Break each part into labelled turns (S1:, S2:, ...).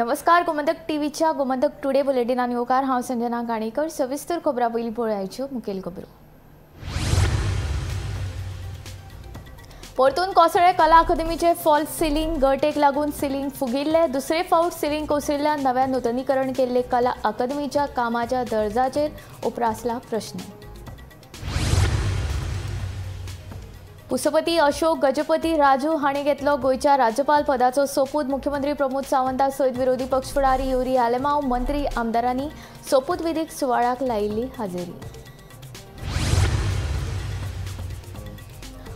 S1: नमस्कार, गोमंतक टीव्हीच्या गोमंतक टुडे बुलेटिनान येवकार. हांव संजना काणेकर. सविस्तर खबरां पयलीं पळयाच्यो मुखेल खबरो. परतून कोसळे कला अकादमीचे फॉल्स सिलिंग गटेक लागून सिलिंग फुगिल्ले. दुसरे फावट सिलिंग कोसळिल्ल्यान नव्या नुतनीकरण केल्ले कला अकादमीच्या कामाच्या दर्जाचेर उप्रासला प्रश्न. पुसपती अशोक गजपती राजू हांणी घेतलो गोंयच्या राज्यपाल पदाचो सोपूत. मुख्यमंत्री प्रमोद सावंता सयत विरोधी पक्ष फुडारी युरी आलेमाव, मंत्री, आमदारांनी सोपूतविधीक सुवाळ्याक लायिल्ली हाजेरी.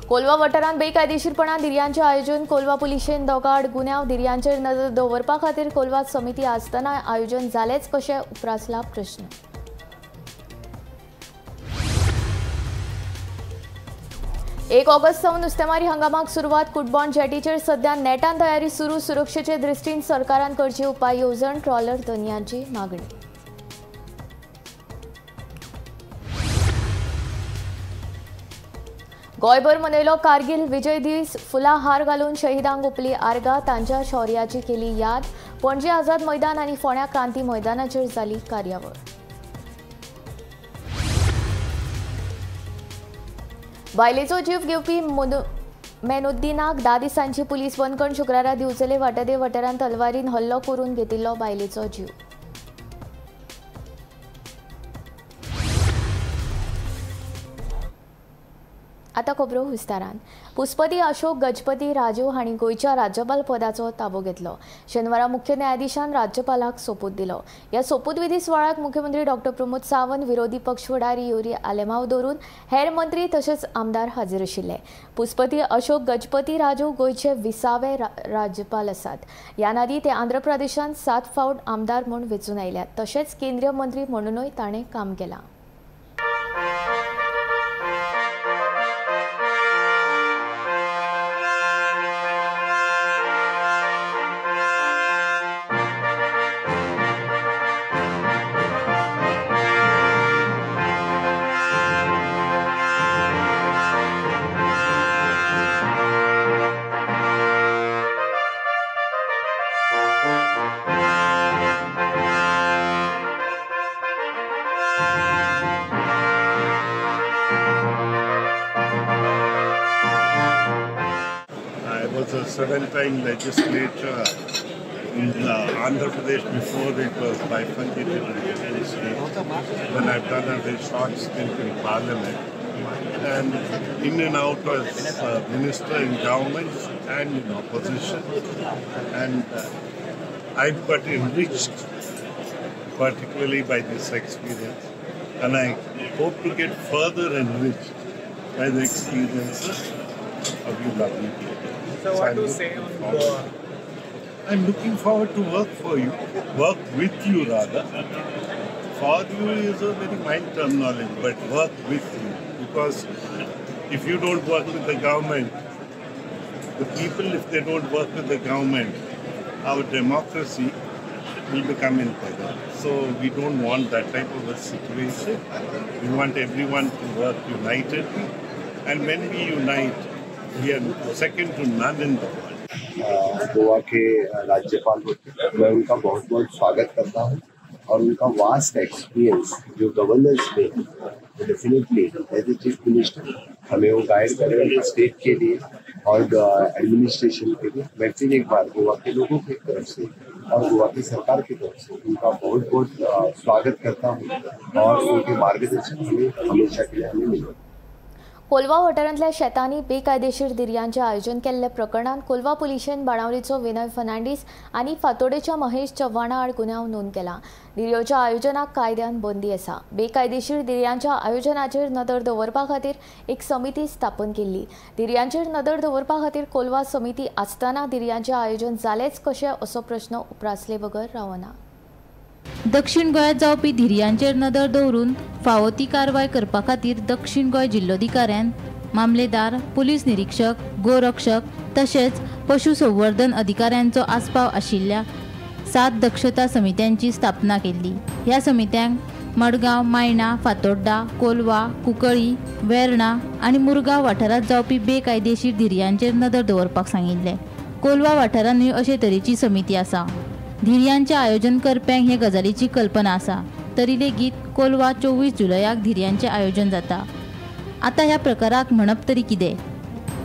S1: कोलवा वाठारांत बेकायदेशीरपणान धिरयांचें आयोजन. कोलवा पुलिशेन दोगां आड गुन्यांव. धिरयांचेर नदर दवरपा खातीर कोलवा समिती आसतना आयोजन जालेंच कशें उप्रासला प्रश्न. एक ऑगस्ट सावन नुस्तेमारी हंगामाक सुरवात. कुटबॉन्ड जेटीचेर सध्या नेटान तयारी सुरू. सुरक्षेचे दृश्टीन सरकारान करची उपाय येवजण. ट्रॉलर धनयांची मागणी. गोंयभर मनयलो कारगिल विजय दीस. फुलां हार घालून शहीदांक ओंपली आर्गां. तांच्या शौर्याची केली याद. पणजे आझाद मैदान आनी फोंड्या क्रांती मैदानाचेर जाली कार्यावळ. बायलेचो जीव घेवपी मेनुद्दीनाक 10 दिसांची पुलीस बंदखण. शुक्रारा दिवचले वाटादे वाठारांत तलवारीन हल्लो करून घेतिल्लो बायलेचो जीव. आतां खबरो विस्तारान. पुसपती अशोक गजपती राजू हांणी गोंयच्या राज्यपाल पदाचो ताबो घेतलो. शेनवारा मुख्य न्यायाधीशान राज्यपालाक सोपूत दिलो. ह्या सोपूतविधी सुवाळ्याक मुख्यमंत्री डॉक्टर प्रमोद सावंत, विरोधी पक्ष फुडारी युरी आलेमाव दवरून हेर मंत्री तशेंच आमदार हाजीर आशिल्ले. पुसपती अशोक गजपती राजू गोंयचे 20वे राज्यपाल आसात. ह्या आदीं ते आंध्र प्रदेशांत 7 फावट आमदार म्हूण वेंचून आयल्यात. तशेंच केंद्रीय मंत्री म्हणूनय ताणें काम केलां.
S2: Was a 7-time legislator in Andhra Pradesh before it was bifurcated into states. Then I've done a very short stint in Parliament, and in and out as minister in government and in opposition. And I've got enriched particularly by this experience, and I hope to get further enriched by the experiences of you lovely people.
S3: So what to say on Goa?
S2: I'm looking forward to work for you, work with you rather. For you is a very mild terminology, but work with you. Because if you don't work with the government, the people, if they don't work with the government, our democracy will become integral. So we don't want that type of a situation. We want everyone to work unitedly. And when we unite, we are second to none in the world.
S4: Goa K राज्यपाल होते हैं, मैं उनका बहुत बहुत स्वागत करता हूँ और उनका वास्ट एक्सपीरियंस जो गवर्नेंस में definitely as a chief minister हमें वो गाइड करेंगे स्टेट के लिए और एडमिनिस्ट्रेशन के लिए. मैं फिर एक बार गोवा के लोगों की तरफ से और गोवा की सरकार की तरफ से उनका बहुत बहुत स्वागत करता हूँ और उनके मार्गदर्शन हमें हमेशा के लिए हमें मिले.
S1: कोलवा वाठारांतल्या शेतांनी बेकायदेशीर धिरयांचें आयोजन केल्ल्या प्रकरणांत कोलवा पुलिशेन बाणावलीचो विनय फर्नांडीस आनी फातोडेच्या महेश चव्हाणा आड गुन्यांव नोंद केला. धिरयोच्या आयोजनाक कायद्यान बंदी आसा. बेकायदेशीर धिरयांच्या आयोजनाचेर नदर दवरपा खातीर एक समिती स्थापन केल्ली. धिरयांचेर नदर दवरपा खातीर कोलवा समिती आसतना धिरयांचें आयोजन जालेंच कशें असो प्रश्न उप्रासले बगर रावना.
S5: दक्षिण गोंयांत जावपी धिरयांचेर नदर दवरून फावो ती कारवाय करपा खातीर दक्षिण गोंय जिल्लोधिकाऱ्यान मामलेदार, पुलीस निरीक्षक, गोरक्षक तशेंच पशुसंवर्धन अधिकाऱ्यांचो आस्पाव आशिल्ल्या 7 दक्षता समित्यांची स्थापना केल्ली. ह्या समित्यांक मडगांव, मायणा, फातोड्डा, कोलवा, कुंकळी, वेर्णा आनी मुरगांव वाठारांत जावपी बेकायदेशीर धिरयांचेर नदर दवरपाक सांगिल्लें. कोलवा वाठारांतूय अशे तरेची समिती आसा. धिरयांचें आयोजन करप्यांक हे गजालीची कल्पना आसा, तरी लेगीत कोलवा 24 जुलयाक धिरयांचें आयोजन जाता. आतां ह्या प्रकाराक म्हणप तरी कितें?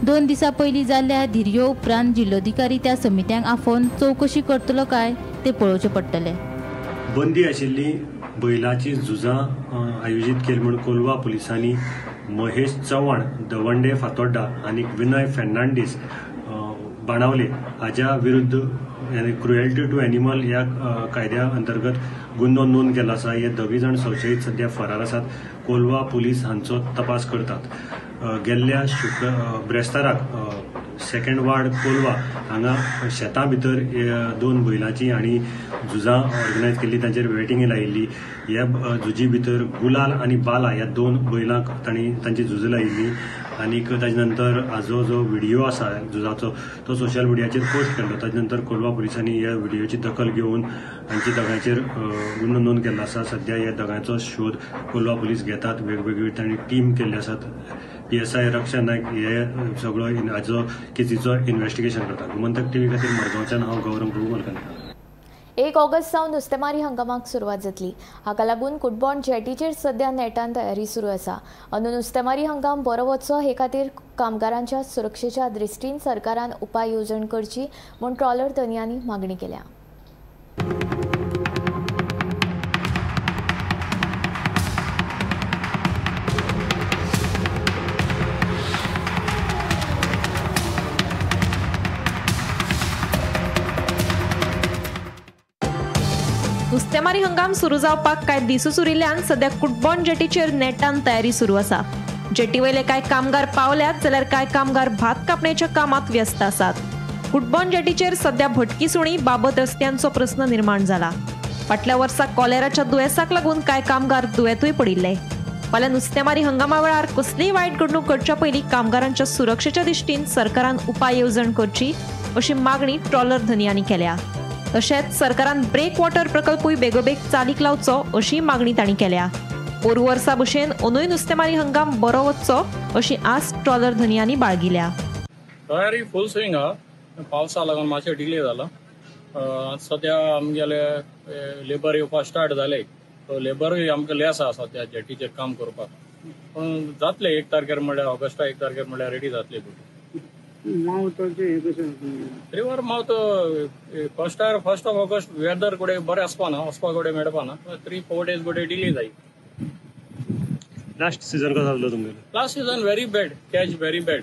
S5: 2 दिसां पयलीं जाल्ल्या धिरयो उपरांत जिल्लोधिकारी त्या समित्यांक आफोवन चवकशी करतलो काय तें पळोवचें पडटलें.
S6: बंदी आशिल्ली बैलाची झुजां आयोजीत केली म्हूण कोलवा पुलिसांनी महेश चव्हाण दवंडे फातोड्डा आनी विनय फेर्नांडीस बाणावले हाज्या विरुद्ध क्रुएल्टी टू एनिमल ह्या कायद्या अंतर्गत गुन्हो नोंद केला आसा. हे दोगूय जाण संशयीत सद्या फरार आसात. कोलवा पुलीस हांचो तपास करतात. गेल्ल्या ब्रेस्ताराक सेकंड वार्ड कोलवा हांगा शेतां भितर 2 बैलांची आनी झुजां ऑर्गनायज केल्ली, तांचेर वेटिंग लायिल्ली. ह्या झुजी भितर गुलाल आनी बाला ह्या 2 बैलांक तांणी तांची झुजां लायिल्ली आनीक ताजे नंतर हाजो जो व्हिडियो आसा झुजाचो तो सोशल मिडियाचेर पोस्ट केल्लो. ताजे नंतर कोलवा पुलिसांनी ह्या व्हिडियोची दखल घेवन हांची दोगांचेर गुन्हो नोंद केल्लो आसा. सद्या ह्या दोगांचो शोध कोलवा पुलीस घेतात. वेगवेगळी तांणी टीम केल्ली आसात. PSI रक्षा नायक हे सगळो हाजो केसीचो इन्व्हेस्टिगेशन करतात. गोमंतक टीव्ही खातीर मडगांवच्यान हांव गौरव प्रभू मलकानी.
S1: 1 ऑगस्ट सावन नुस्तेमारी हंगामाक सुरवात जातली. हाका लागून कुटबॉण जेटीचेर सध्या नेटान तयारी सुरू आसा. अंदू नुस्तेमारी हंगाम बरो वचचो हे खातीर कामगारांच्या सुरक्षेच्या दृश्टीन सरकारान उपाय येवजण करची म्हूण ट्रॉलर धनयांनी मागणी केल्या.
S7: नुस्तेमारी हंगाम सुरू जावपाक कांय दिसूच उरिल्ल्यान सद्या कुटबॉण जेटीचेर नेटान तयारी सुरू आसा. जेटी वयले कांय कामगार पावल्यात जाल्यार कांय कामगार भात कापणेच्या कामांत व्यस्त आसात. कुटबॉण जेटीचेर सद्या भटकी सुणी बाबत रस्त्यांचो प्रस्न निर्माण जाला. फाटल्या वर्सा कॉलेराच्या दुयेंसाक लागून कांय कामगार दुयेंतूय पडिल्ले. फाल्यां नुस्तेमारी हंगामा वेळार कसलीय वायट घडणूक घडच्या पयलीं कामगारांच्या सुरक्षेच्या दृश्टीन सरकारान उपाय येवजण करची अशी मागणी ट्रॉलर धनयांनी केल्या. तशेंच सरकारान ब्रेक वॉटर प्रकल्पूय बेगोबेग चालीक लावचो अशी मागणी तांणी केल्या. पोरूं वर्सा भशेन अंदूय नुस्तेमारी हंगाम बरो वचचो अशी आस ट्रॉलर धनयांनी बाळगिल्या.
S8: तयारी फूल स्विंग आहा. पावसा लागून मातशें डिले जाला. सद्या आमगेले लेबर येवपाक स्टार्ट जाले. सो लेबरूय आमकां लेस आहा सद्या जेटीचेर काम करपाक. पूण जातले 1 तारखेर म्हणल्यार ऑगस्टा 1 तारखेर म्हणल्यार रेडी जातले. रिवर मावत फर्स्ट ऑफ ऑगस्ट वेदर कडेन बरें आसपाना, वचपा कडेन मेळपाना. 3-4 डेज कडेन डिले जाय.
S6: लास्ट सीजन कसो जालो तुमगेलो?
S8: Last season very bad, catch very bad.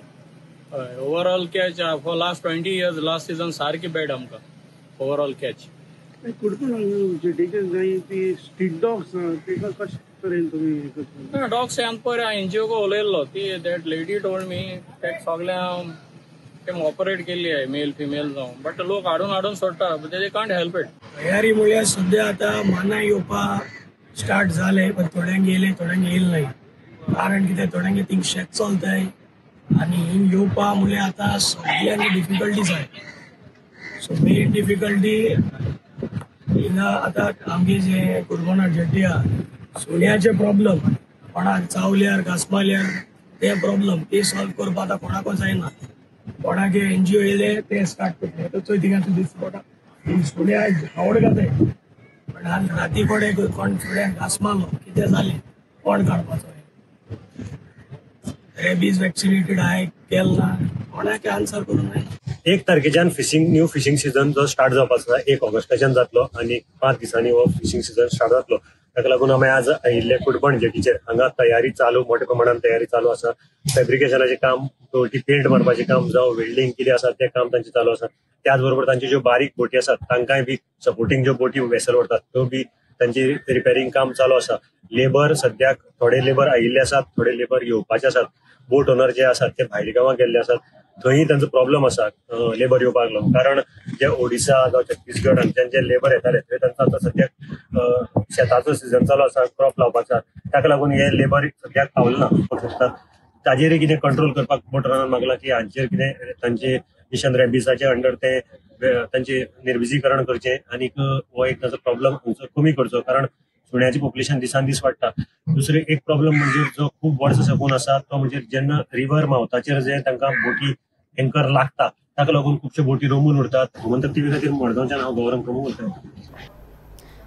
S8: Overall catch for last 20 years last season सारकी बॅड आमकां ओवरऑल कॅच. डॉग्स हांवें पयर एनजीओ को उलयल्लो. ती that lady told me तेका सगळ्या ऑपरेट केल्ली आहे मेल फिमेल जावं, बट लोक हाडून हाडून सोडटा, they can't help it.
S9: तयारी म्हणल्यार सद्या आतां मानाय येवपा स्टार्ट जाले, पण थोड्यांक येयले थोड्यांक येयले नाही. कारण कितें, थोड्यांक थिंग शेत चलताय आनी हिंग येवपा म्हणल्यार आतां सगळ्यांक डिफिकल्टी जाय. सो मेन डिफिकल्टी हिंगा आतां आमगे जे कुरबणा जेटी आहा सुण्याचे प्रॉब्लम, कोणाक चावल्यार घांस मारल्यार ते प्रॉब्लम ते सॉल्व करपा आतां कोणाकूच जायना. कोणाक एनजीओ येयले ते स्टार्ट करतले. आतां चोय थिंगा दिसता पडटा सुण्या खावड घाताय, पण आज राती कडेन कोण सुण्याक घांस मारलो कितें जालें कोण काडपाचो? रेबीज वॅक्सिनेटेड आहाय केल ना, कोणाक आन्सर करूंक जायना.
S6: 1 तारखेच्यान न्यू फिशींग सीझन जो स्टार्ट जावपाचो आसा 1 ऑगस्टाच्यान जातलो आनी 5 दिसांनी हो फिशींग सीझन स्टार्ट जातलो. ताका लागून आमी आज आयिल्ले कुटबण जेटीचेर हांगा तयारी चालू, मोठ्या प्रमाणान तयारी चालू आसा. फेब्रिकेशनाचें काम, बोटी पेंट मारपाचें काम जावं वेल्डींग कितें आसा तें काम तांचें चालू आसा. त्याच बरोबर तांच्यो ज्यो बारीक बोटी आसात तांकांय बी सपोर्टींग ज्यो बोटी वेसल व्हरतात त्यो बी तांची रिपेरींग काम चालू आसा. लेबर सद्याक थोडे लेबर आयिल्ले आसात, थोडे लेबर येवपाचे आसात. बोट ओनर जे आसात ते भायल्या गांवांत गेल्ले आसात, थंय तांचो प्रॉब्लम आसा लेबर येवपाक लागून. कारण जे ओडिसा जावं छत्तीसगड हांगच्यान जे लेबर येताले थंय तांचो आतां सद्याक शेताचो सिजन चालू आसा, क्रॉप लावपाचो, ताका लागून हे लेबर सद्याक पावले ना. ताजेर कितें कंट्रोल करपाक बोट ओनरान मागलां की हांचेर कितें तांचे मिशन रेबिसाचे अंडर ते तांचे निर्विजीकरण करचें आनीक हो एक ताचो प्रॉब्लम हांचो कमी करचो, कारण सुण्याचें पॉप्युलेशन दिसान दीस वाडटा. दुसरें एक प्रॉब्लम म्हणजे जो खूब वर्सां साकून आसा तो म्हणजे जेन्ना रिवर मावताचेर जे तांकां बोटी एंकर लागता ताका लागून खुबशे बोटी रोमून उरतात. गोमंतक टीव्ही खातीर मडगांवच्यान हांव गौरव प्रभू उलयतां.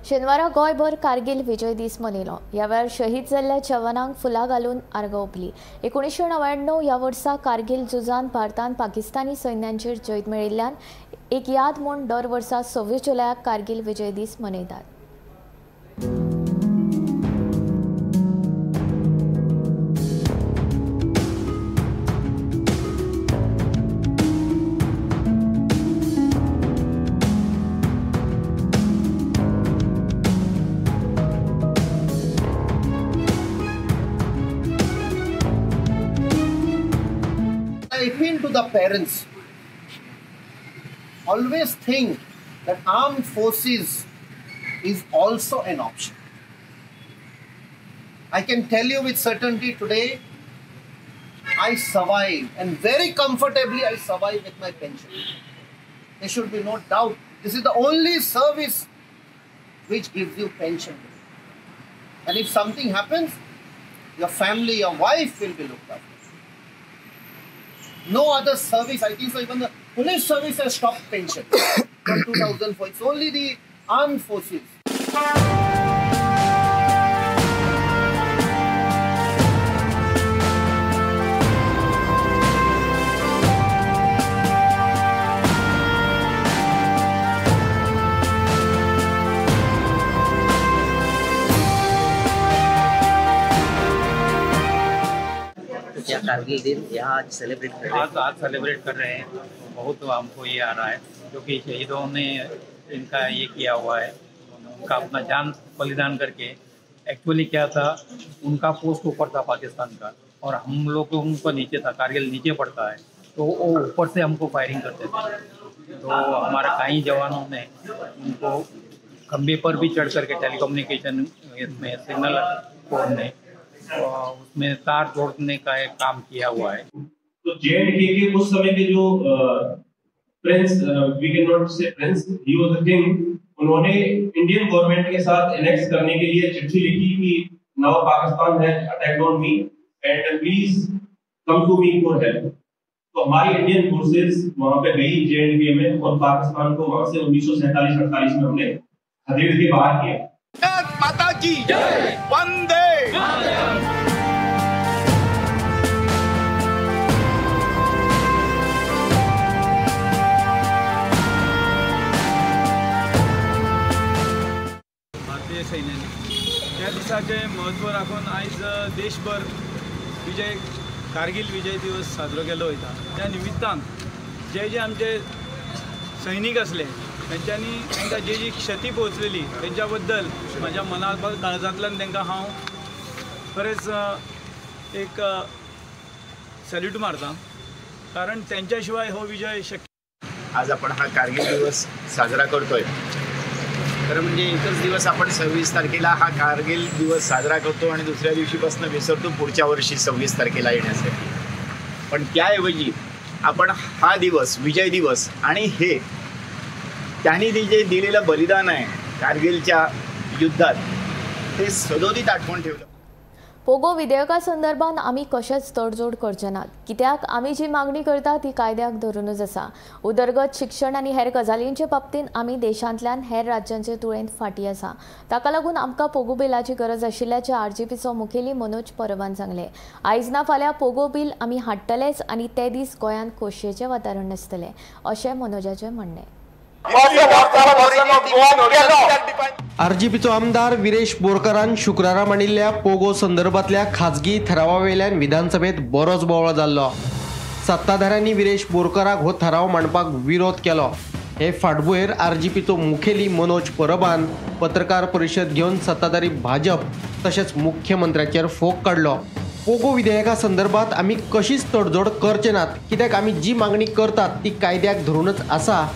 S1: शेनवारा गोंयभर कारगिल विजय दीस मनयलो. ह्या वेळार शहीद जाल्ल्या जवानांक फुलां घालून आर्गां ओंपली. 1999 ह्या वर्सा कारगिल झुजांत भारतान पाकिस्तानी सैन्यांचेर जैत मेळिल्ल्यान एक याद म्हूण दर वर्सा 26 जुलयाक कारगिल विजय दीस मनयतात.
S10: I appeal to the parents, always think that armed forces is also an option. I can tell you with certainty today, I survive, and very comfortably I survive with my pension. There should be no doubt. This is the only service which gives you pension. And if something happens, your family, your wife will be looked after. No other service, I think so, even the police service has stopped pension from 2004. It's only the armed forces.
S11: क्या कारगिल दिन यहाँ आज celebrate कर रहे हैं?
S8: आज celebrate कर रहे हैं। बहुत हमको ये आ रहा है क्योंकि शहीदों ने इनका ये किया हुआ है, उनका अपना जान बलिदान करके। एक्चुअली क्या था, उनका पोस्ट ऊपर था पाकिस्तान का और हम लोग उनको नीचे था, कारगिल नीचे पड़ता है, तो वो ऊपर से हमको फायरिंग करते थे। तो हमारे कई जवानों ने उनको खंबे पर भी चढ़ करके टेलीकम्युनिकेशन इसमें सिग्नल फोन ने उसमें तार जोड़ने का एक काम किया हुआ है।
S12: तो J&K के उस समय के जो prince, we can not say prince, he was the king, उन्होंने इंडियन गवर्नमेंट के साथ एनेक्स करने के लिए चिट्ठी लिखी कि now Pakistan has attacked on me and please come to me for help. तो हमारी इंडियन फोर्सेस वहां पे गई J&K में और पाकिस्तान को वहां से 1947-48 में हमने खदेड़ के बाहर किया।
S13: माता की जय, वंदे।
S3: भारतीय सैन्याने त्या दिसाचें म्हत्व राखून आयज देशभर विजय कारगिल विजय दिवस साजरो केलो वयता. त्या निमित्तान जे जे आमचे सैनीक आसले तेंच्यांनी तांकां जी जी क्षती पोचलेली तेंच्या बद्दल म्हाज्या मना काळजांतल्यान तांकां हांव खरेंच एक सॅल्यूट मारता, कारण तेंच्या शिवाय हो विजय शक्य.
S14: आज आपण हा कारगिल दिवस साजरा करतोय. खरं म्हणजे एकच दिवस आपण 26 तारखेला हा कारगिल दिवस साजरा करतो आणि दुसऱ्या दिवशीपासून विसरतो पुढच्या वर्षी 26 तारखेला येण्यासाठी. पण त्याऐवजी आपण हा दिवस विजय दिवस आणि हे त्यांनी जे दिलेलं बलिदान आहे कारगिलच्या युद्धात ते सदोदित आठवण ठेवलं.
S1: पोगो विधेयका संदर्भात आमी कशेंच तडजोड करचे नात, कित्याक आमी जी मागणी करता ती कायद्याक धरूनच आसा. उदरगत, शिक्षण आनी हेर गजालींचे बाबतींत आमी देशांतल्यान हेर राज्यांचे तुळेंत फाटीं आसा. ताका लागून आमकां पोगो बिलाची गरज आशिल्ल्याचें आरजीपीचो मुखेली मनोज परबान सांगलें. आयज ना फाल्यां पोगो बील आमी हाडटलेच आनी ते दीस गोंयांत खोशयेचें वातावरण आसतलें अशें मनोजाचें म्हणणें.
S15: आरजीपीचो आमदार विरेश बोरकरान शुक्रारा मांडिल्ल्या पोगो संदर्भातल्या खाजगी थरावावेल्यान विधानसभेत बरोच बोवाळ जाल्लो. सत्ताधाऱ्यांनी विरेश बोरकराक हो थराव मांडपाक विरोध केलो. हे फाटभुंयेर आरजीपीचो मुखेली मनोज परबान पत्रकार परिशद घेवन सत्ताधारी भाजप तशेंच मुख्यमंत्र्याचेर फोग काडलो. पोगो विधेयका संदर्भात आमी कशीच तडजोड करचे नात, कित्याक आमी जी मागणी करतात ती कायद्याक धरूनच आसा.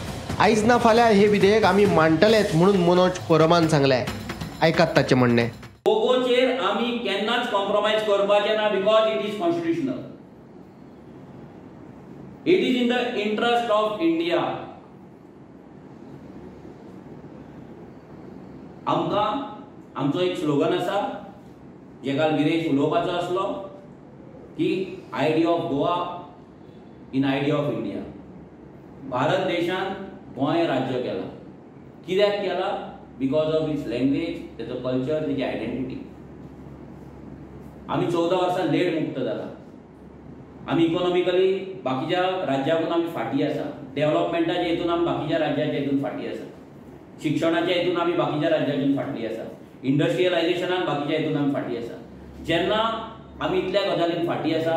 S15: आयज ना फाल्यां हे विधेयक आमी मांडटलेच म्हणून मनोज परबान सांगलें. आयकात ताचें म्हणणें.
S16: पोगोचेर आमी केन्नाच कॉम्प्रोमायज करपाचें ना, because it is constitutional, it is in the interest of India. आमकां आमचो एक स्लोगन आसा जेका विरेश उलोवपाचो आसलो की idea of Goa in idea of India. Bharat देशान गोंय राज्य केलां. कित्याक केलां? Because of it's language, तेजो कल्चर, तेजी आयडेंटिटी. आमी 14 वर्सां लेट मुक्त जाला. आमी इकॉनॉमिकली बाकीच्या राज्याकून आमी फाटीं आसा, डेव्हलपमेंटाच्या हितून आमी बाकीच्या राज्याच्या हितून फाटीं आसा, शिक्षणाच्या हितून आमी बाकीच्या राज्याच्यान फाटलीं आसा, इंडस्ट्रियलायझेशनान बाकीच्या हितून आमी फाटीं आसा. जेन्ना आमी इतल्या गजालीन फाटीं आसा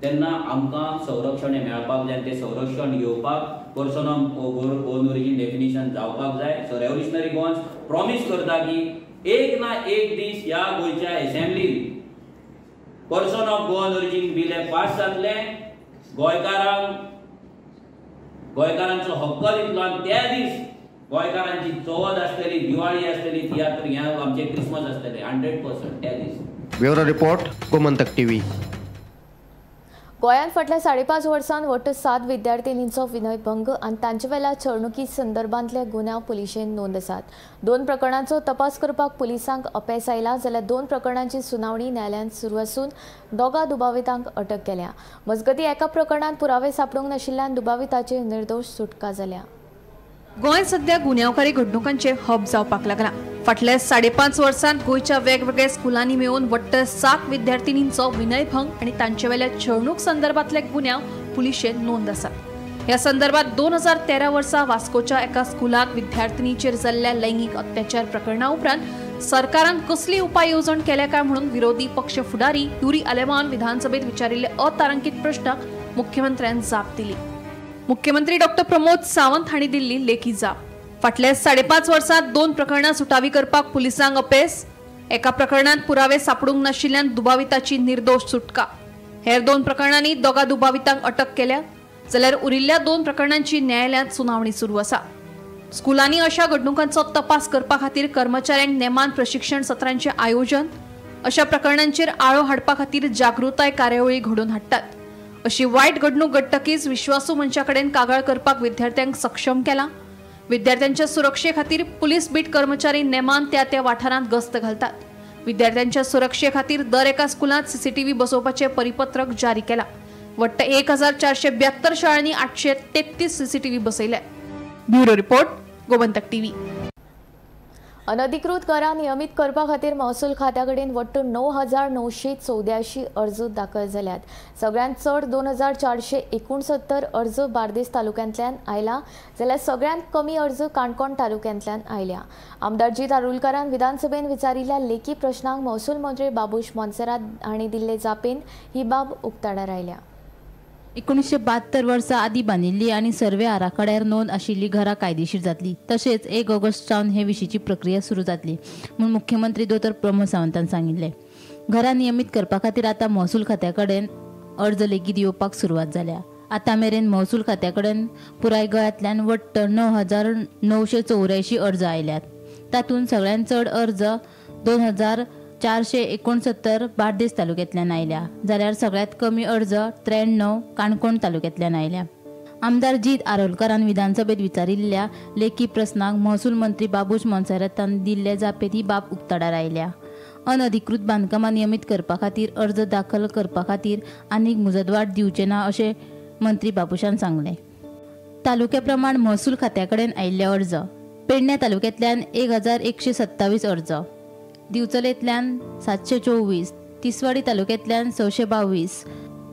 S16: तेन्ना आमकां संरक्षण हें मेळपाक जाय आनी तें संरक्षण घेवपाक person of Goan origin definition जावपाक जाय. सो रेव्होल्युशनरी गोवन्स प्रॉमीस करता की एक ना एक दीस ह्या गोंयच्या एसेंब्लीन person of Goan origin bill हें पास जातलें, गोंयकारांक गोंयकारांचो हक्क दितलो आनी त्या दीस गोंयकारांची चवथ आसतली, दिवाळी आसतली, तियात्र ह्या आमचे क्रिसमस आसतले 100% त्या दीस.
S15: Bureau report, Gomantak TV.
S1: गोंयांत फाटल्या 5.5 वर्सांत वट्ट 7 विद्यार्थिनींचो विनयभंग आनी तांचे वेल्या छळणुकी संदर्भांतले गुन्यांव पुलिशेन नोंद आसात. 2 प्रकरणांचो तपास करपाक पुलिसांक अपेस आयला, जाल्यार 2 प्रकरणांची सुनावणी न्यायालयांत सुरू आसून 2 दुबावितांक अटक केल्या. मजगतीं एका प्रकरणांत पुरावे सांपडूंक नाशिल्ल्यान दुबाविताची निर्दोश सुटका जाल्या.
S7: गोंय सध्या गुन्यांवकारी घडणुकांचे हब जावपाक लागला. फाटल्या 5.5 वर्सांत गोंयच्या वेगवेगळ्या स्कुलांनी मेळून वट्ट 7 विद्यार्थिनींचो विनयभंग आनी तांचे वेल्या छळणूक संदर्भांतले गुन्यांव पुलिशेन नोंद आसात. ह्या संदर्भात 2013 वर्सा वास्कोच्या एका स्कुलांत विद्यार्थिनीचेर जाल्ल्या लैंगीक अत्याचार प्रकरणा उपरांत सरकारान कसली उपाय येवजण केल्या काय म्हणून विरोधी पक्ष फुडारी युरी आलेमान विधानसभेत विचारिल्ले अतारांकीत प्रश्नाक मुख्यमंत्र्यान जाप दिली. मुख्यमंत्री डॉक्टर प्रमोद सावंत हांणी दिल्ली लेखी जाप. फाटल्या 5.5 वर्सांत 2 प्रकरणां सुटावी करपाक पुलिसांक अपेस, एका प्रकरणांत पुरावे सापडूंक नाशिल्ल्यान दुबाविताची निर्दोश सुटका, हेर 2 प्रकरणांनी 2 दुबावितांक अटक केल्या, जाल्यार उरिल्ल्या 2 प्रकरणांची न्यायालयांत सुनावणी सुरू आसा. स्कुलांनी अशा घडणुकांचो तपास करपा खातीर कर्मचाऱ्यांक नेमान प्रशिक्षण सत्रांचें आयोजन, अशा प्रकरणांचेर आळो हाडपा खातीर जागृताय कार्यावळी घडोवन हाडटात. अशी वायट घडणूक घडटकीच विश्वासू मनशा कडेन कागाळ करपाक विद्यार्थ्यांक सक्षम केला. विद्यार्थ्यांच्या सुरक्षे खातीर पुलीस बीट कर्मचारी नेमान त्या त्या वाठारांत गस्त घालतात. विद्यार्थ्यांच्या सुरक्षे खातीर दर एका स्कुलांत सीसीटीव्ही बसोवपाचें परिपत्रक जारी केलां. वट्ट 1472 शाळांनी 833 सीसीटीव्ही बसयल्या. Bureau report, Gomantak TV.
S1: अनधिकृत घरां नियमीत करपा खातीर महसूल खात्या कडेन वट्ट 9984 अर्ज दाखल जाल्यात. सगळ्यांत चड 2469 अर्ज बार्देस तालुक्यांतल्यान आयला, जाल्यार सगळ्यांत कमी अर्ज काणकोण तालुक्यांतल्यान आयल्या. आमदार जीत आरोलकारान विधानसभेन विचारिल्ल्या लेखी प्रश्नांक महसूल मंत्री बाबूश मोन्सेरात हांणी दिल्ले जापेन ही बाब उक्ताडार आयल्या.
S5: 1972 वर्सा आदी बांदिल्ली आनी सर्वे आराखड्यार नोंद आशिल्ली घरां कायदेशीर जातली, तशेंच 1 ऑगस्ट सावन हे विशींची प्रक्रिया सुरू जातली म्हूण मुख्यमंत्री दोतोर प्रमोद सावंतान सांगिल्लें. घरां नियमीत करपा खातीर आतां महसूल खात्या कडेन अर्ज लेगीत येवपाक सुरवात जाल्या. आतां मेरेन महसूल खात्या कडेन पुराय गोंयांतल्यान वट्ट 9984 अर्ज आयल्यात. तातूंत सगळ्यांत चड अर्ज 2469 बार्देस तालुक्यांतल्यान आयल्या, जाल्यार सगळ्यांत कमी अर्ज 93 काणकोण तालुक्यांतल्यान आयल्या. आमदार जीत आरोलकारान विधानसभेत विचारिल्ल्या लेखी प्रस्नाक महसूल मंत्री बाबूश मोन्सेरातान दिल्ल्या जापेंत ही बाब उक्ताडार आयल्या. अनधिकृत बांदकामां नियमीत करपा खातीर अर्ज दाखल करपा खातीर आनीक मुजतवाड दिवचे ना अशें मंत्री बाबूशान सांगलें. तालुक्या प्रमाण महसूल खात्या कडेन आयिल्ले अर्ज पेडण्या तालुक्यांतल्यान 1127 अर्ज, दिवचलेंतल्यान 724, तिसवाडी तालुक्यांतल्यान 622,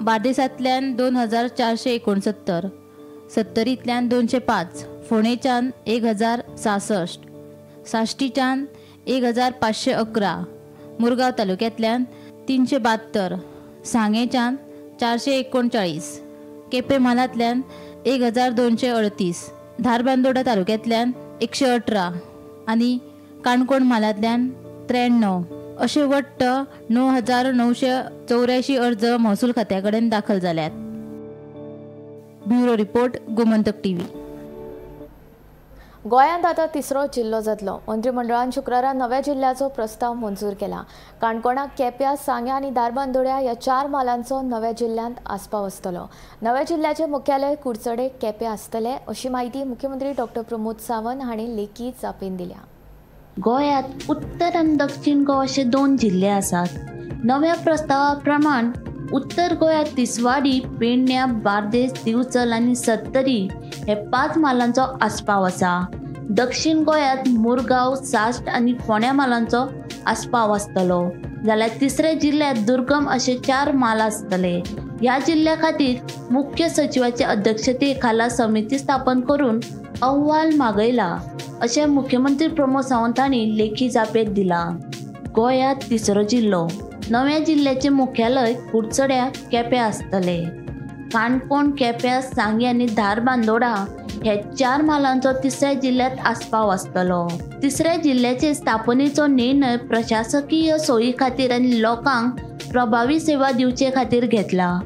S5: बार्देसांतल्यान 2469, सत्तरींतल्यान 205, फोंडेच्यान 1066, साश्टीच्यान 1511, मुरगांव तालुक्यांतल्यान 372, सांगेच्यान 439, केपें म्हालांतल्यान 1238, धारबांदोडा तालुक्यांतल्यान 118 आनी काणकोण म्हालांतल्यान 93 अशे वट्ट 9984 अर्ज महसूल खात्या कडेन दाखल जाल्यात. Bureau report, Gomantak TV.
S1: गोंयांत आतां तिसरो जिल्लो जातलो. मंत्रिमंडळान शुक्रारा नव्या जिल्ल्याचो प्रस्ताव मंजूर केला. काणकोणाक केप्यां, सांग्यां आनी धारबांदोड्या ह्या 4 म्हालांचो नव्या जिल्ल्यांत आस्पाव आसतलो. नव्या जिल्ल्याचें मुख्यालय कुडचडे केप्यां आसतलें अशी म्हायती मुख्यमंत्री डॉक्टर प्रमोद सावंत हांणी लेखी जापेन दिल्या.
S17: गोंयांत उत्तर आनी दक्षिण गोवा अशे 2 जिल्ले आसात. नव्या प्रस्तावा प्रमाण
S5: उत्तर गोंयांत तिसवाडी, पेडण्या, बार्देस, दिवचल आनी सत्तरी हे 5 म्हालांचो आस्पाव आसा. दक्षिण गोंयांत मुरगांव, साश्ट आनी फोंड्या म्हालांचो आस्पाव आसतलो, जाल्यार तिसऱ्या जिल्ल्यांत दुर्गम अशे 4 म्हाल आसतले. ह्या जिल्ल्या खातीर मुख्य सचिवाचे अध्यक्षते खाला समिती स्थापन करून अहवाल मागयला अशें मुख्यमंत्री प्रमोद सावंत हांणी लेखी जापेंत दिलां. गोंयांत तिसरो जिल्लो. नव्या जिल्ल्याचें मुख्यालय कुडचड्या केप्यां आसतलें. काणकोण, केप्यां, सांगें आनी धारबांदोडा हे 4 म्हालांचो तिसऱ्या जिल्ल्यांत आस्पाव आसतलो. तिसऱ्या जिल्ल्याचे स्थापनेचो निर्णय प्रशासकीय सोयी खातीर आनी लोकांक प्रभावी सेवा दिवचे खातीर घेतला.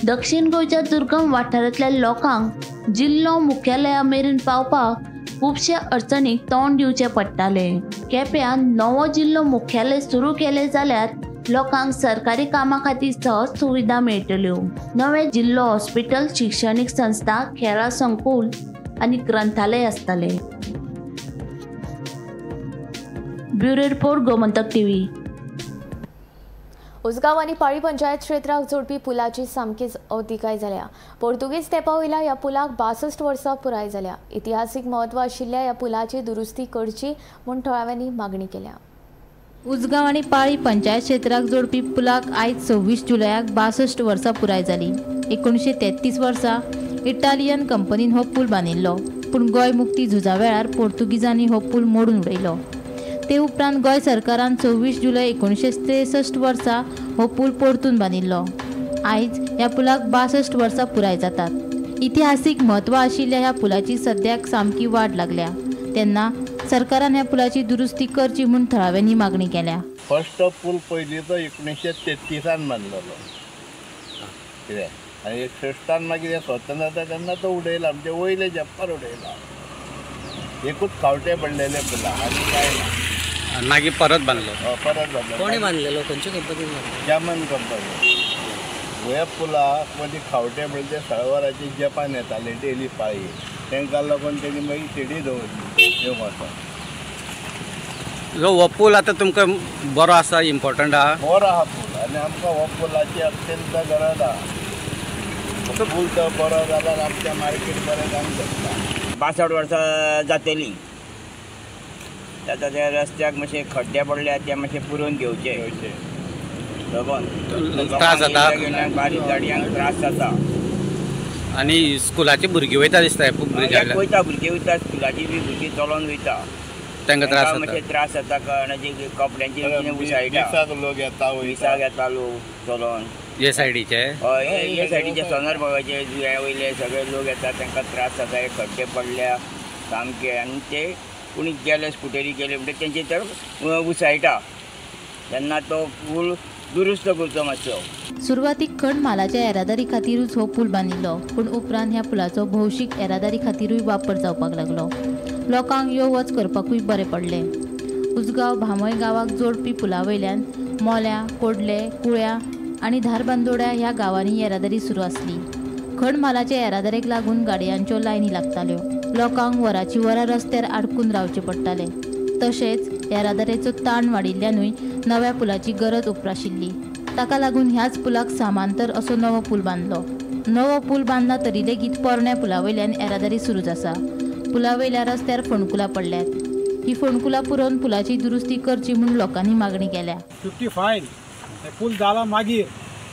S5: दक्षिण गोंयच्या दुर्गम वाठारांतल्या लोकांक जिल्लो मुख्यालया मेरेन पावपाक खुबशे अडचणीक तोंड दिवचें पडटालें. केप्यां नवो जिल्लो मुख्यालय सुरू केलें जाल्यार लोकांक सरकारी कामां खातीर सहज सुविधा मेळटल्यो. नवे जिल्लो हॉस्पिटल, शिक्षणीक संस्था, खेळां संकुल आनी ग्रंथालय आसतले. Bureau report, Gomantak TV.
S1: Ujgaon आनी पाळी पंचायत क्षेत्राक जोडपी पुलाची सामकीच अवतिकाय जाल्या. पोर्तुगीज तेंपा वयल्या ह्या पुलाक 62 वर्सां पुराय जाल्या. इतिहासीक म्हत्व आशिल्ल्या ह्या पुलाची दुरुस्ती करची म्हूण थळाव्यांनी मागणी केल्या.
S5: उजगांव आनी पाळी पंचायत क्षेत्राक जोडपी पुलाक आयज 26 जुलयाक 62 वर्सां पुराय जाली. 1933 वर्सा इटालियन कंपनीन हो पूल बांदिल्लो, पूण गोंय मुक्ती झुजा वेळार पोर्तुगीजांनी हो पूल मोडून उडयलो. ते उपरांत गोंय सरकारान 26 जुलय 1963 वर्सा हो पूल परतून बांदिल्लो. आयज ह्या पुलाक 62 वर्सां पुराय जातात. इतिहासीक म्हत्व आशिल्ल्या ह्या पुलाची सद्याक सामकी वाड लागल्या. तेन्ना सरकारान ह्या पुलाची दुरुस्ती करची म्हूण थळाव्यांनी मागणी केल्या.
S17: फर्स्ट पूल पयलींचो 1933 बांदलेलो कितें आनी 61 मागीर स्वतंत्र जाता तेन्ना तो उडयला, म्हणजे वयले जप्पार उडयला. एकूच खावटे पडलेले पुला आनी कांय ना.
S18: मागीर परत बांदलो.
S17: परत बांदलो.
S11: कोणी बांदलेलो? खंयच्या कंपनीन बांदलो?
S17: German company. ह्या पुलाक मदीं खावटे म्हणजे सळवराचे जपान येताले डेली पाळी, तांकां लागून तेणी मागीर शिडी दवरली येवंक वचोन.
S18: हो पूल आतां तुमकां बरो आसा, इम्पॉर्टंट आहा?
S17: बरो आहा पूल आनी आमकां हो पुलाची अत्यंत गरज आहा. पूल तर बरो जाल्यार आमच्या मार्केट बरें जावंक शकता.
S19: 62 वर्सां जातली. आतां त्या रस्त्याक मातशे खड्डे पडल्या ते मातशे पुरोवन घेवचे.
S18: त्रास जाता,
S19: बारीक गाडयांक त्रास जाता.
S18: आनी स्कुलाची भुरगीं वयता दिसता,
S19: वयता भुरगीं वयता, स्कुलाची बी भुरगीं चलोन वयता,
S18: तांकां त्रास जाता.
S19: मातशे त्रास जाता कारण कपड्यांची उसळटा,
S17: लोक येता,
S19: विसाक येता लोक चलोन.
S18: हे सायडीचे?
S19: हय, हे सायडीचे सोनार बागाचे जुंव्या वयले सगळे लोक येता, तांकां त्रास जाता. हे खड्डे पडल्या सामके आनी ते कोणी गेले स्कुटरी गेले म्हणटा तेंचे तर उसळटा, तेन्ना तो पूल दुरुस्त करचो मातसो.
S5: सुरवातीक खण म्हालाच्या येरादारी खातीरूच हो पूल बांदिल्लो, पूण उपरांत ह्या पुलाचो भौशीक येरादारी खातीरूय वापर जावपाक लागलो. लोकांक यो वच करपाकूय बरें पडलें. उजगांव भामय गांवाक जोडपी पुला वयल्यान मोल्या, कोडले, कुळ्या आनी धारबांदोड्या ह्या गांवांनी येरादारी सुरू आसली. खण म्हालाच्या येरादारीक लागून गाडयांच्यो लायनी लागताल्यो. लोकांक वराची वरां रस्त्यार आडकून रावचें पडटालें. तशेंच येरादारीचो ताण वाडिल्ल्यानूय नव्या पुलाची गरज उप्राशिल्ली. ताका लागून ह्याच पुलाक समांतर असो नवो पूल बांदलो. नवो पूल बांदला तरी लेगीत पोरण्या पुला वयल्यान येरादारी सुरूच आसा. पुला वयल्या रस्त्यार फोंडकुलां पडल्यात. ही फोंडकुलां पुरोवन पुलाची दुरुस्ती करची म्हूण लोकांनी मागणी केल्या.
S20: 55 हे पूल जाला मागीर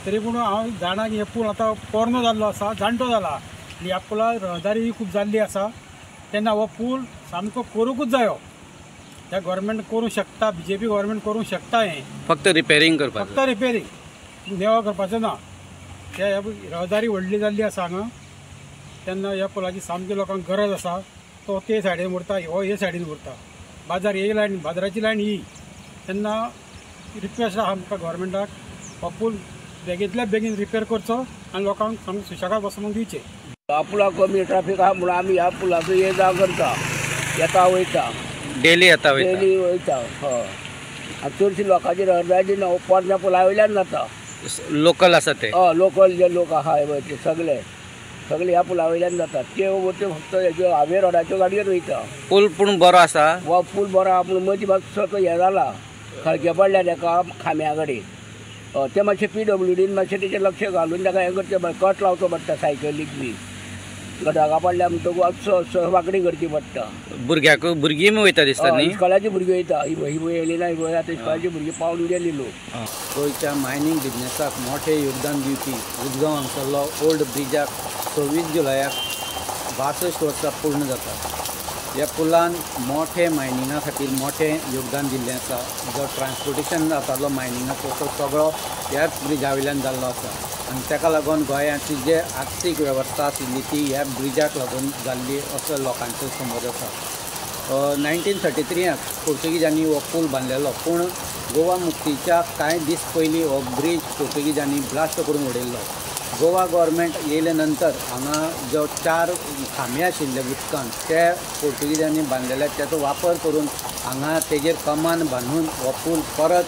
S20: तरी पूण हांव जाणा की हे पूल आतां पोरणो जाल्लो आसा, जाणटो जाला आनी ह्या पुलार रहदारी खूब जाल्ली आसा. तेन्ना हो पूल सामको करूंकूच जायो. त्या गव्हर्मेंट करूंक शकता, बीजेपी गव्हर्मेंट करूंक शकता. हें
S18: फक्त रिपेरींग करपाक,
S20: फक्त रिपेरींग, नेवा करपाचें ना. त्या रहदारी व्हडली जाल्ली आसा हांगा, तेन्ना ह्या पुलाची सामकी लोकांक गरज आसा. तो ते सायडीन उरता, हो हे सायडीन उरता, बाजार ही लायन, बाजाराची लायन ही. तेन्ना रिक्वेस्ट आहा आमकां गव्हर्मेंटाक हो पूल बेगींतल्या बेगीन रिपेर करचो आनी लोकांक सामकें सुशेगाद वचूंक दिवचें.
S21: ह्या पुलाक कमी ट्राफीक आहा म्हणून आमी ह्या पुलाचो ये जा करता, येता वयता,
S18: डेली येता वयता,
S21: डेली वयता. हय, आनी चडशी लोकांची रहदारी ना पोरण्या पुला वयल्यान जाता.
S18: लोकल आसा ते?
S21: हय, लोकल जे लोक आहा पळय ते सगळे सगळे ह्या पुला वयल्यान जातात. ते फक्त हेज्यो हायवे रोडाच्यो गाडयेर वयता.
S18: पूल पूण बरो आसा?
S21: हो पूल बरो आहा, पूण मदीं मातसो तो हें जाला, खळके पडल्या तेका खांब्या कडेन. तें मातशें PWDन मातशें तेचेर लक्ष घालून ताका हें करचें पडटा, कट लावचो पडटा सायकलीक बी. गटाका पडल्या म्हणटकूच असो वांकडी करची पडटा.
S18: भुरग्याक भुरगीं वयता दिसता न्ही?
S21: इस्कॉलाची भुरगीं वयता, ही येयली ना, ही आतां इस्कॉलाची भुरगीं पावून गेली लोक.
S2: गोंयच्या मायनींग बिजनेसाक मोठें योगदान दिवपी उदगांव हांगसरलो ओल्ड ब्रिजाक 26 जुलयाक 62 वर्सां पूर्ण जाता. ह्या पुलान मोठे मायनिंगा खातीर मोठें योगदान दिल्लें आसा. जो ट्रान्सपोर्टेशन जातालो मायनिंगाचो तो सगळो ह्याच ब्रिजा वयल्यान जाल्लो आसा आनी ताका लागून गोंयाची जे आर्थीक वेवस्था आशिल्ली ती ह्या ब्रिजाक लागून जाल्ली असो लोकांचो समज आसा. 1933 पोर्तुगीजांनी हो पूल बांदलेलो, पूण गोवा मुक्तीच्या कांय दीस पयलीं हो ब्रीज पोर्तुगीजांनी ब्लास्ट करून उडयल्लो. गोवा गव्हर्मेंट येयले नंतर हांगा जो 4 खांबे आशिल्ले उदकान ते पोर्तुगीजांनी बांदलेले, ताचो वापर करून हांगा तेजेर कमान बांदून हो पूल परत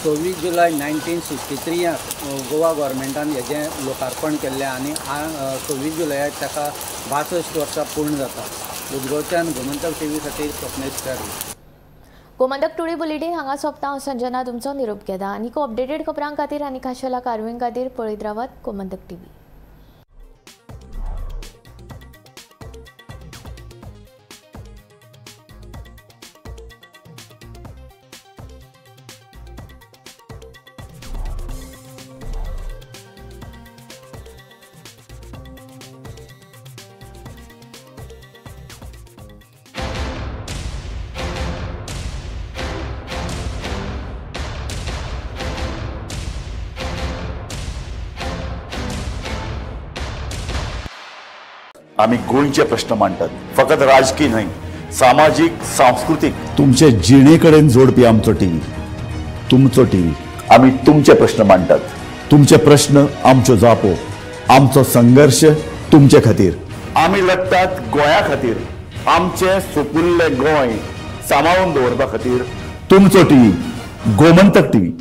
S2: 26 जुलय 1963 गोवा गव्हर्मेंटान हेजें लोकार्पण केल्लें आनी 26 जुलयाक ताका 62 वर्सां पूर्ण जाता. उदगांवच्यान गोमंतक टीव्ही खातीर स्वप्नेश च्यारी.
S1: गोमंतक टुडे बुलेटीन हांगा सोंपता. हांव संजना तुमचो निरोप घेता. आनीक अपडेटेड खबरां खातीर आनी खाशेल्या कारवाये खातीर पळयत रावात गोमंतक टीव्ही.
S22: आमी गोंयचे प्रश्न मांडटात, फकत राजकीय न्हय, सामाजीक, सांस्कृतीक, तुमचे जिणे कडेन जोडपी आमचो टीव्ही, तुमचो टीव्ही. आमी तुमचे प्रश्न मांडटात, तुमचे प्रश्न आमच्यो जापो, आमचो संघर्श तुमचे खातीर. आमी लढटात गोंया खातीर, आमचें सुपुल्लें गोंय सांबाळून दवरपा खातीर. तुमचो टीव्ही, गोमंतक टीव्ही.